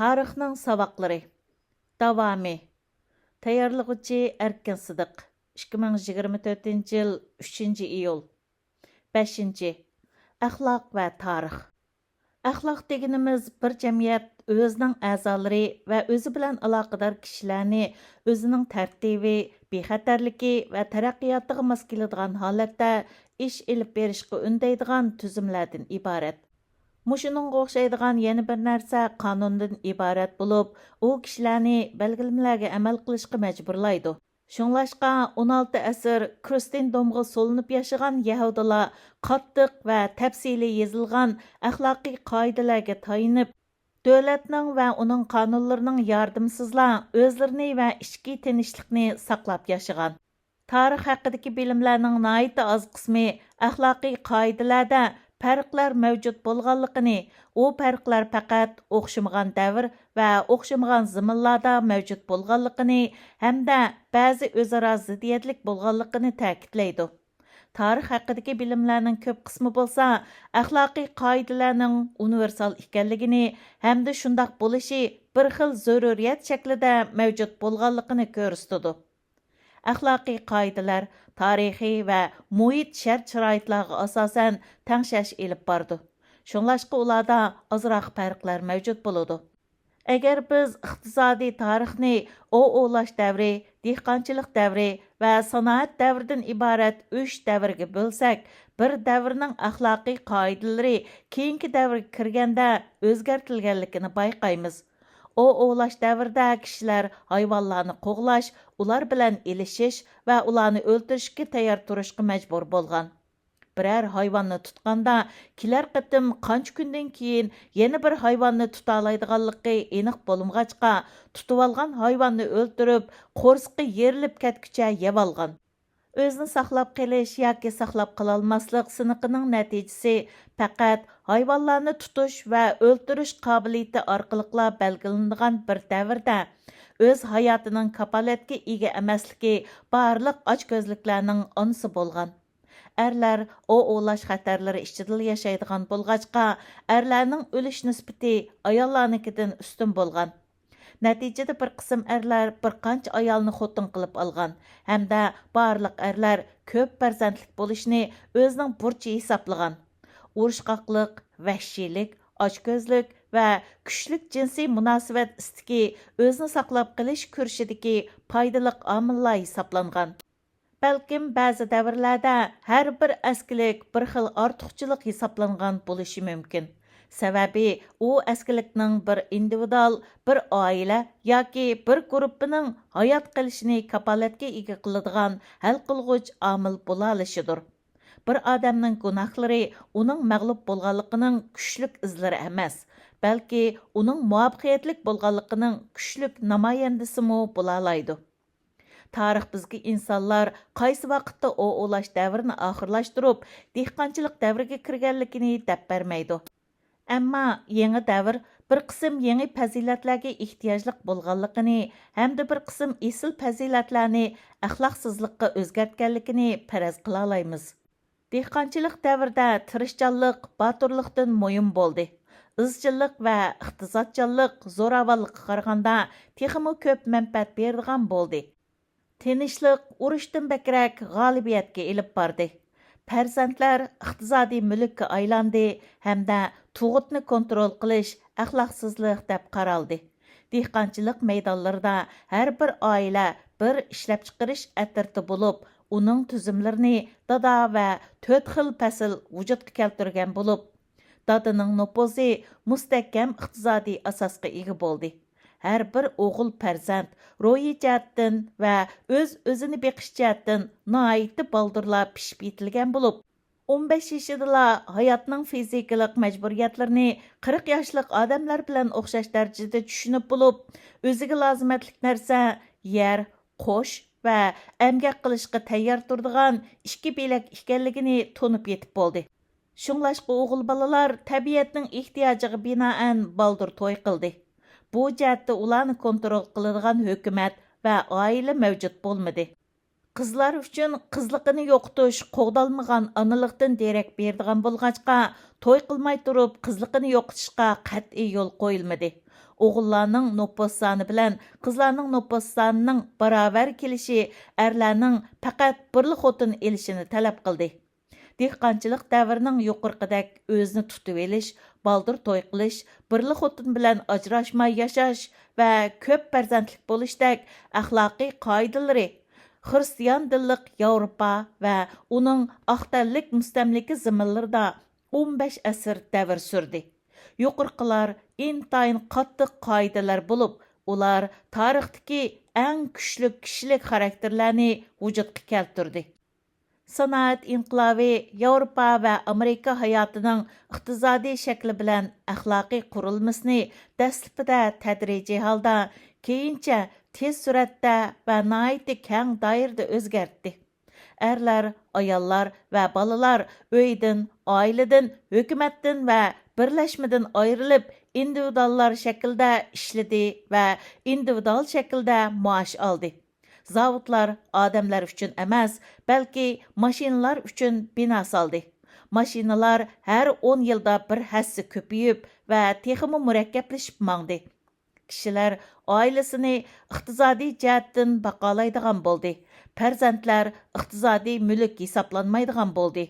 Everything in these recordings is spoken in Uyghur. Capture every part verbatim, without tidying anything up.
تارىخنىڭ ساۋاقلىرى. داۋامى. تەييارلىغۇچى ئەركىن سىدىق. ئىككى مىڭ يىگىرمە تۆتىنچى يىل، ئۈچىنچى ئىيۇل. بەشىنچى. ئەخلاق ۋە تارىخ. ئەخلاق دېگىنىمىز بىر جەمئىيەت ئۆزىنىڭ ئەزالىرى ۋە ئۆزى بىلەن ئالاقىدار كىشىلەرنى ئۆزىنىڭ تەرتىپى، بىخەتەرلىكى ۋە تەرەققىياتىغا ماس كېلىدىغان ھالەتتە ئىش ئېلىپ بېرىشقا ئۈندەيدىغان تۈزۈملەردىن ئىبارەت. مۇشۇنىڭغا ئوخشايدىغان يەنە بىر نەرسە قانۇندىن ئىبارەت بولۇپ، ئۇ كىشىلەرنى بەلگىلىمىلەرگە ئەمەل قىلىشقا مەجبۇرلايدۇ. شۇڭلاشقا، ئون ئالتە ئەسىر كرىستېندومغا سولىنىپ ياشىغان يەھۇدىيلار قاتتىق ۋە تەپسىلىي يېزىلغان ئەخلاقىي قائىدىلەرگە تايىنىپ، دۆلەتنىڭ ۋە ئۇنىڭ قانۇنلىرىنىڭ ياردىمىسىزلا ئۆزلىرىنى ۋە ئىچكى تىنچلىقنى ساقلاپ ياشىغان. تارىخ ھەققىدىكى بىلىملەرنىڭ ناھايىتى ئاز قىسمى ئەخلاقىي قائىدىلەردە پەرقلەر مەۋجۇت بولغانلىقىنى، ئۇ پەرقلەر پەقەت ئوخشىمىغان دەۋر ۋە ئوخشىمىغان زېمىنلاردا مەۋجۇت بولغانلىقىنى ھەمدە بەزى ئۆزئارا زىددىيەتلىك بولغانلىقىنى تەكىتلەيدۇ. تارىخ ھەققىدىكى بىلىملەرنىڭ كۆپ قىسمى بولسا ئەخلاقىي قائىدىلەرنىڭ ئۇنىۋېرسال ئىكەنلىكىنى ھەمدە شۇنداق بولۇشى بىر خىل زۆرۈرىيەت شەكلىدە مەۋجۇت بولغانلىقىنى كۆرسىتىدۇ. ئەخلاقىي قائىدىلەر تارىخىي ۋە مۇھىت شەرت-شارائىتلارغا ئاساسەن تەڭشەش ئېلىپ بارىدۇ. شۇڭلاشقا ئۇلاردا ئازراق پەرقلەر مەۋجۇت بولىدۇ. ئەگەر بىز ئىقتىسادىي تارىخنى ئوۋ ئوۋلاش دەۋرى، دېھقانچىلىق دەۋرى ۋە سانائەت دەۋرىدىن ئىبارەت ئۈچ دەۋرگە بۆلسەك، بىر دەۋرنىڭ ئەخلاقىي قائىدىلىرى كېيىنكى دەۋرگە كىرگەندە ئۆزگەرتىلگەنلىكىنى بايقايمىز. ئوۋ ئوۋلاش دەۋرىدە كىشىلەر ھايۋانلارنى قوغلاش، ئۇلار بىلەن ئېلىشىش ۋە ئۇلارنى ئۆلتۈرۈشكە تەييار تۇرۇشقا مەجبۇر بولغان. بىرەر ھايۋاننى تۇتقاندا، كېلەر قېتىم قانچە كۈندىن كېيىن يەنە بىر ھايۋاننى تۇتالايدىغانلىقى ئېنىق بولمىغاچقا، تۇتۇۋالغان ھايۋاننى ئۆلتۈرۈپ، قورسىقى يېرىلىپ كەتكۈچە يەۋالغان. ئۆزىنى ساقلاپ قېلىش ياكى ساقلاپ قالالماسلىق سىنىقىنىڭ نەتىجىسى پەقەت ھايۋانلارنى تۇتۇش ۋە ئۆلتۈرۈش قابىلىيىتى ئارقىلىقلا بەلگىلىنىدىغان بىر دەۋردە، ئۆز ھاياتىنىڭ كاپالەتكە ئىگە ئەمەسلىكى بارلىق ئاچكۆزلۈكلەرنىڭ ئانىسى بولغان. ئەرلەر ئوۋ ئوۋلاش خەتەرلىرى ئىچىدىلا ياشايدىغان بولغاچقا، ئەرلەرنىڭ ئۆلۈش نىسبىتى ئاياللارنىڭكىدىن ئۈستۈن بولغان. نەتىجىدە بىر قىسىم ئەرلەر بىر قانچە ئايالنى خوتۇن قىلىپ ئالغان ھەمدە بارلىق ئەرلەر كۆپ پەرزەنتلىك بولۇشنى ئۆزىنىڭ بۇرچى ھېسابلىغان. ئۇرۇشقاقلىق، ۋەھشىيلىك، ئاچكۆزلۈك ۋە كۈچلۈك جىنسىي مۇناسىۋەت ئىستىكى ئۆزىنى ساقلاپ قېلىش كۈرىشىدىكى پايدىلىق ئامىللار ھېسابلانغان. بەلكىم بەزى دەۋرلەردە ھەر بىر ئەسكىلىك بىر خىل ئارتۇقچىلىق ھېسابلانغان بولۇشى مۇمكىن. سەۋەبى، ئۇ ئەسكىلىكنىڭ بىر ئىندىۋىدۇئال، بىر ئائىلە ياكى بىر گۇرۇپپىنىڭ ھايات قېلىشىنى كاپالەتكە ئىگە قىلىدىغان ھەل قىلغۇچ ئامىل بولالىشىدۇر. بىر ئادەمنىڭ گۇناھلىرى ئۇنىڭ مەغلۇپ بولغانلىقىنىڭ كۈچلۈك ئىزلىرى ئەمەس، بەلكى ئۇنىڭ مۇۋەپپەقىيەتلىك بولغانلىقىنىڭ كۈچلۈك نامايەندىسىمۇ بولالايدۇ. تارىخ بىزگە ئىنسانلار قايسى ۋاقىتتا ئوۋ ئوۋلاش دەۋرىنى ئاخىرلاشتۇرۇپ، دېھقانچىلىق دەۋرىگە كىرگەنلىكىنى دەپ بەرمەيدۇ. ئەمما يېڭى دەۋر بىر قىسىم يېڭى پەزىلەتلەرگە ئېھتىياجلىق بولغانلىقىنى ھەمدە بىر قىسىم ئېسىل پەزىلەتلەرنى ئەخلاقسىزلىققا ئۆزگەرتكەنلىكىنى پەرەز قىلالايمىز. دېھقانچىلىق دەۋرىدە تىرىشچانلىق باتۇرلۇقتىن مۇھىم بولدى. ئىزچىللىق ۋە ئىقتىسادچانلىق زوراۋانلىققا قارىغاندا تېخىمۇ كۆپ مەنپەئەت بېرىدىغان بولدى. تىنچلىق ئۇرۇشتىن بەكرەك غالىبىيەتكە ئېلىپ باردى. پەرزەنتلەر ئىقتىسادىي مۈلۈككە ئايلاندى ھەمدە تۇغۇتنى كونترول قىلىش ئەخلاقسىزلىق دەپ قارالدى. دېھقانچىلىق مەيدانلىرىدا ھەر بىر ئائىلە بىر ئىشلەپچىقىرىش ئەترىتى بولۇپ، ئۇنىڭ تۈزۈملىرىنى دادا ۋە تۆت خىل پەسىل ۋۇجۇدقا كەلتۈرگەن بولۇپ، دادىنىڭ نوپۇزى مۇستەھكەم ئىقتىسادىي ئاساسقا ئىگە بولدى. ھەر بىر ئوغۇل پەرزەنت روھىي جەھەتتىن ۋە ئۆز-ئۆزىنى بېقىش جەھەتتىن ناھايىتى بالدۇرلا پىشىپ يېتىلگەن بولۇپ، ئون بەش يېشىدىلا ھاياتنىڭ فىزىكىلىق مەجبۇرىيەتلىرىنى قىرىق ياشلىق ئادەملەر بىلەن ئوخشاش دەرىجىدە چۈشىنىپ بولۇپ، ئۆزىگە لازىمەتلىك نەرسە يەر، قوش ۋە ئەمگەك قىلىشقا تەييار تۇرىدىغان ئىككى بىلەك ئىكەنلىكىنى تونۇپ يېتىپ بولدى. شۇڭلاشقا ئوغۇل بالىلار تەبىئەتنىڭ ئېھتىياجىغا بىنائەن بالدۇر توي قىلدى. بۇ جەھەتتە ئۇلارنى كونترول قىلىدىغان ھۆكۈمەت ۋە ئائىلە مەۋجۇت بولمىدى. قىزلار ئۈچۈن قىزلىقىنى يوقىتىش قوغدالمىغان ئانىلىقتىن دېرەك بېرىدىغان بولغاچقا، توي قىلماي تۇرۇپ قىزلىقىنى يوقىتىشقا قەتئىي يول قويۇلمىدى. ئوغۇللارنىڭ نوپۇس سانى بىلەن قىزلارنىڭ نوپۇس سانىنىڭ باراۋەر كېلىشى ئەرلەرنىڭ پەقەت بىرلا خوتۇن ئېلىشىنى تەلەپ قىلدى. دېھقانچىلىق دەۋرىنىڭ يۇقىرىقىدەك ئۆزىنى تۇتۇۋېلىش، بالدۇر توي قىلىش، بىرلا خوتۇن بىلەن ئاجراشماي ياشاش ۋە كۆپ پەرزەنتلىك بولۇشتەك ئەخلاقىي قائىدىلىرى خىرىستىيان دىنلىق ياۋروپا ۋە ئۇنىڭ ئاق تەنلىك مۇستەملىكە زېمىنلىرىدا ئون بەش ئەسىر دەۋر سۈردى. يۇقىرىقىلار ئىنتايىن قاتتىق قائىدىلەر بولۇپ، ئۇلار تارىختىكى ئەڭ كۈچلۈك كىشىلىك خاراكتېرلەرنى ۋۇجۇدقا كەلتۈردى. سانائەت ئىنقىلابى ياۋروپا ۋە ئامېرىكا ھاياتىنىڭ ئىقتىسادىي شەكلى بىلەن ئەخلاقىي قۇرۇلمىسىنى دەسلىپىدە تەدرىجىي ھالدا، كېيىنچە تېز سۈرئەتتە ۋە ناھايىتى كەڭ دائىرىدە ئۆزگەرتتى. ئەرلەر، ئاياللار ۋە بالىلار ئۆيدىن، ئائىلىدىن، ھۆكۈمەتتىن ۋە بىرلەشمىدىن ئايرىلىپ، ئىندىۋىدۇئاللار شەكلىدە ئىشلىدى ۋە ئىندىۋىدۇئال شەكىلدە مائاش ئالدى. زاۋۇتلار ئادەملەر ئۈچۈن ئەمەس، بەلكى ماشىنىلار ئۈچۈن بىنا سالدى. ماشىنىلار ھەر ئون يىلدا بىر ھەسسە كۆپىيىپ ۋە تېخىمۇ مۇرەككەپلىشىپ ماڭدى. كىشىلەر ئائىلىسىنى ئىقتىسادىي جەھەتتىن باقالايدىغان بولدى. پەرزەنتلەر ئىقتىسادىي مۈلۈك ھېسابلانمايدىغان بولدى.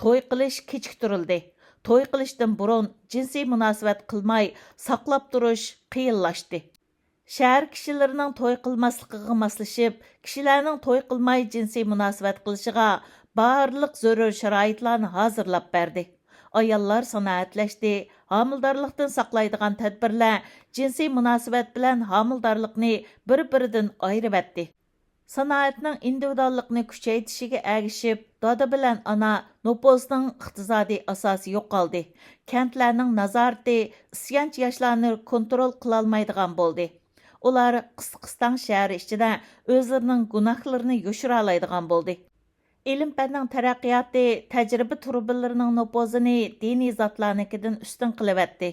توي قىلىش كېچىكتۈرۈلدى. توي قىلىشتىن بۇرۇن جىنسىي مۇناسىۋەت قىلماي ساقلاپ تۇرۇش قىيىنلاشتى. شەھەر كىشىلىرىنىڭ توي قىلماسلىقىغا ماسلىشىپ، كىشىلەرنىڭ توي قىلماي جىنسىي مۇناسىۋەت قىلىشىغا بارلىق زۆرۈر شارائىتلارنى ھازىرلاپ بەردى. ئاياللار سانائەتلەشتى، ھامىلىدارلىقتىن ساقلايدىغان تەدبىرلەر جىنسىي مۇناسىۋەت بىلەن ھامىلىدارلىقنى بىر-بىرىدىن ئايرىۋەتتى. سانائەتنىڭ ئىندىۋىدۇئاللىقنى كۈچەيتىشىگە ئەگىشىپ، دادا بىلەن ئانا نوپۇسنىڭ ئىقتىسادىي ئاساسى يوقالدى. كەنتلەرنىڭ نازارىتى ئىسيانچى ياشلارنى كونترول قىلالمايدىغان بولدى. ئۇلار قىستاڭ شەھىرى ئىچىدە ئۆزلىرىنىڭ گۇناھلىرىنى يوشۇرالايدىغان بولدى. ئىلىم-پەننىڭ تەرەققىياتى تەجرىبە تۇرۇبىلىرىنىڭ نوپۇزىنى دىنىي زاتلارنىڭكىدىن ئۈستۈن قىلىۋەتتى.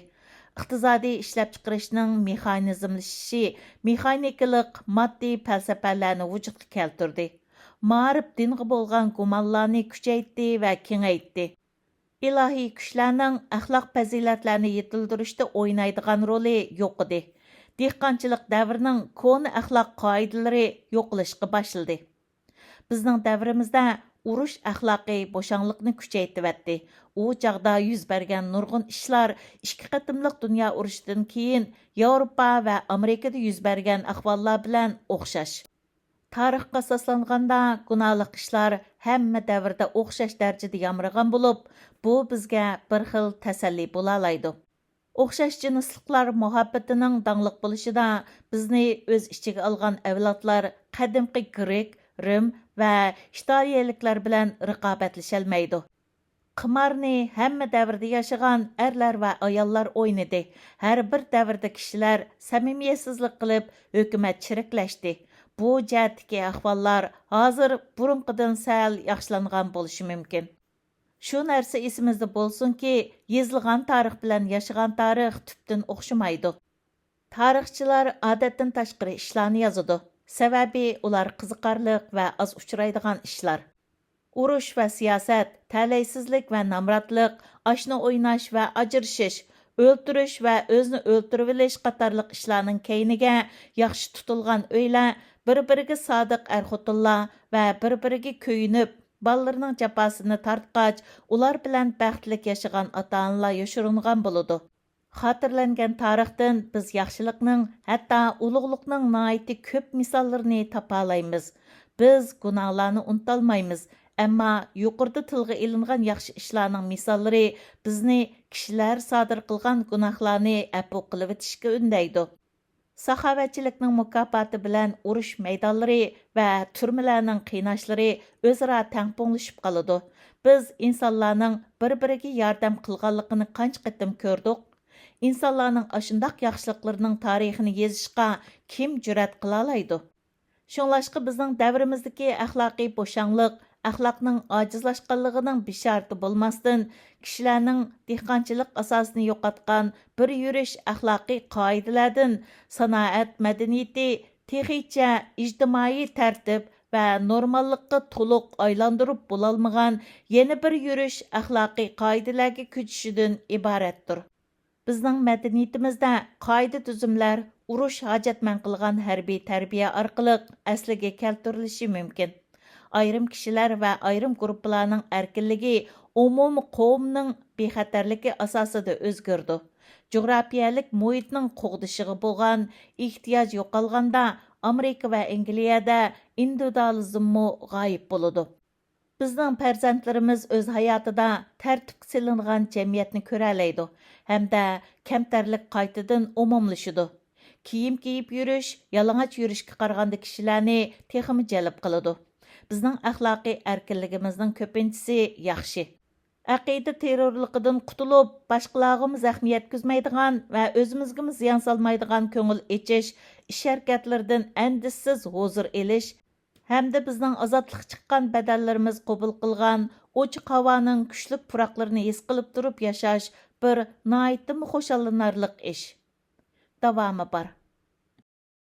ئىقتىسادىي ئىشلەپچىقىرىشنىڭ مېخانىزملىشىشى مېخانىكىلىق، ماددىي پەلسەپىلەرنى ۋۇجۇدقا كەلتۈردى. مائارىپ دىنغا بولغان گۇمانلارنى كۈچەيتتى ۋە كېڭەيتتى. ئىلاھىي كۈچلەرنىڭ ئەخلاق پەزىلەتلەرنى يېتىلدۈرۈشتە ئوينايدىغان رولى يوقىدى. دېھقانچىلىق دەۋرىنىڭ كونا ئەخلاق قائىدىلىرى يوقىلىشقا باشلىدى. بىزنىڭ دەۋرىمىزدە ئۇرۇش ئەخلاقى بوشاڭلىقنى كۈچەيتىۋەتتى. ئۇ چاغدا يۈز بەرگەن نۇرغۇن ئىشلار ئىككى قېتىملىق دۇنيا ئۇرۇشىدىن كېيىن ياۋروپا ۋە ئامېرىكىدا يۈز بەرگەن ئەھۋاللار بىلەن ئوخشاش. تارىخقا ئاساسلانغاندا، گۇناھلىق ئىشلار ھەممە دەۋردە ئوخشاش دەرىجىدە يامرىغان بولۇپ، بۇ بىزگە بىر خىل تەسەللى بولالايدۇ. ئوخشاش جىنسلىقلار مۇھەببىتىنىڭ داڭلىق بولۇشىدا بىزنى ئۆز ئىچىگە ئالغان ئەۋلادلار قەدىمكى گرېك، رىم ۋە ئىتالىيەلىكلەر بىلەن رىقابەتلىشەلمەيدۇ. قىمارنى ھەممە دەۋردە ياشىغان ئەرلەر ۋە ئاياللار ئوينىدى. ھەر بىر دەۋردە كىشىلەر سەمىمىيەتسىزلىك قىلىپ، ھۆكۈمەت چىرىكلەشتى. بۇ جەھەتتىكى ئەھۋاللار ھازىر بۇرۇنقىدىن سەل ياخشىلانغان بولۇشى مۇمكىن. شۇ نەرسە ئېسىمىزدە بولسۇنكى، يېزىلغان تارىخ بىلەن ياشىغان تارىخ تۈپتىن ئوخشىمايدۇ. تارىخچىلار ئادەتتىن تاشقىرى ئىشلارنى يازىدۇ، سەۋەبى ئۇلار قىزىقارلىق ۋە ئاز ئۇچرايدىغان ئىشلار. ئۇرۇش ۋە سىياسەت، تەلەيسىزلىك ۋە نامراتلىق، ئاشنا ئويناش ۋە ئاجرىشىش، ئۆلتۈرۈش ۋە ئۆزىنى ئۆلتۈرۈۋېلىش قاتارلىق ئىشلارنىڭ كەينىگە ياخشى تۇتۇلغان ئۆيلەر، بىر-بىرىگە سادىق ئەر-خوتۇنلار ۋە بىر-بىرىگە كۆيۈنۈپ، بالىلىرىنىڭ جاپاسىنى تارتقاچ، ئۇلار بىلەن بەختلىك ياشىغان ئاتا-ئانىلار يوشۇرۇنغان بولىدۇ. خاتىرىلەنگەن تارىختىن بىز ياخشىلىقنىڭ، ھەتتا ئۇلۇغلۇقنىڭ ناھايىتى كۆپ مىساللىرىنى تاپالايمىز. بىز گۇناھلارنى ئۇنتالمايمىز، ئەمما يۇقىرىدا تىلغا ئېلىنغان ياخشى ئىشلارنىڭ مىساللىرى بىزنى كىشىلەر سادىر قىلغان گۇناھلارنى ئەپۇ قىلىۋېتىشكە ئۈندەيدۇ. ساخاۋەتچىلىكنىڭ مۇكاپاتى بىلەن ئۇرۇش مەيدانلىرى ۋە تۈرمىلەرنىڭ قىيناشلىرى ئۆزئارا تەڭپۇڭلىشىپ قالىدۇ. بىز ئىنسانلارنىڭ بىر-بىرىگە ياردەم قىلغانلىقىنى قانچە قېتىم كۆردۇق؟ ئىنسانلارنىڭ ئاشۇنداق ياخشىلىقلىرىنىڭ تارىخىنى يېزىشقا كىم جۈرئەت قىلالايدۇ؟ شۇڭلاشقا بىزنىڭ دەۋرىمىزدىكى ئەخلاقىي بوشاڭلىق، ئەخلاقنىڭ ئاجىزلاشقانلىقىنىڭ بېشارىتى بولماستىن، كىشىلەرنىڭ دېھقانچىلىق ئاساسىنى يوقاتقان بىر يۈرۈش ئەخلاقىي قائىدىلەردىن سانائەت مەدەنىيىتى تېخىچە ئىجتىمائىي تەرتىپ، ۋە نورماللىققا تولۇق ئايلاندۇرۇپ بولالمىغان يەنە بىر يۈرۈش ئەخلاقىي قائىدىلەرگە كۆچۈشىدىن ئىبارەتتۇر. بىزنىڭ مەدەنىيىتىمىزدە قائىدە-تۈزۈملەر ئۇرۇش ھاجەتمەن قىلغان ھەربىي تەربىيە ئارقىلىق ئەسلىگە كەلتۈرۈلۈشى مۇمكىن. ئايرىم كىشىلەر ۋە ئايرىم گۇرۇپپىلارنىڭ ئەركىنلىكى ئومۇمىي قوۋمنىڭ بىخەتەرلىكى ئاساسىدا ئۆزگىرىدۇ. جۇغراپىيەلىك مۇھىتنىڭ قوغدىشىغا بولغان ئېھتىياج يوقالغاندا، ئامېرىكا ۋە ئەنگلىيەدە ئىندىۋىدۇئالىزممۇ غايىب بولىدۇ. بىزنىڭ پەرزەنتلىرىمىز ئۆز ھاياتىدا تەرتىپكە سېلىنغان جەمئىيەتنى كۆرەلەيدۇ ھەمدە كەمتەرلىك قايتىدىن ئومۇملىشىدۇ. كىيىم كىيىپ يۈرۈش يالىڭاچ يۈرۈشكە قارىغاندا كىشىلەرنى تېخىمۇ جەلپ قىلىدۇ. بىزنىڭ ئەخلاقىي ئەركىنلىكىمىزنىڭ كۆپىنچىسى ياخشى. ئەقىدە تېررورلۇقىدىن قۇتۇلۇپ، باشقىلارغىمۇ زەخمە يەتكۈزمەيدىغان ۋە ئۆزىمىزگىمۇ زىيان سالمايدىغان كۆڭۈل ئېچىش، ئىش ھەرىكەتلىرىدىن ئەندىشىسىز ھۇزۇر ئېلىش، ھەمدە بىزنىڭ ئازادلىققا چىققان بەدەللىرىمىز قوبۇل قىلغان ئوچۇق ھاۋانىڭ كۈچلۈك پۇراقلىرىنى ھېس قىلىپ تۇرۇپ ياشاش بىر ناھايىتىمۇ خۇشاللىنارلىق ئىش. داۋامى بار.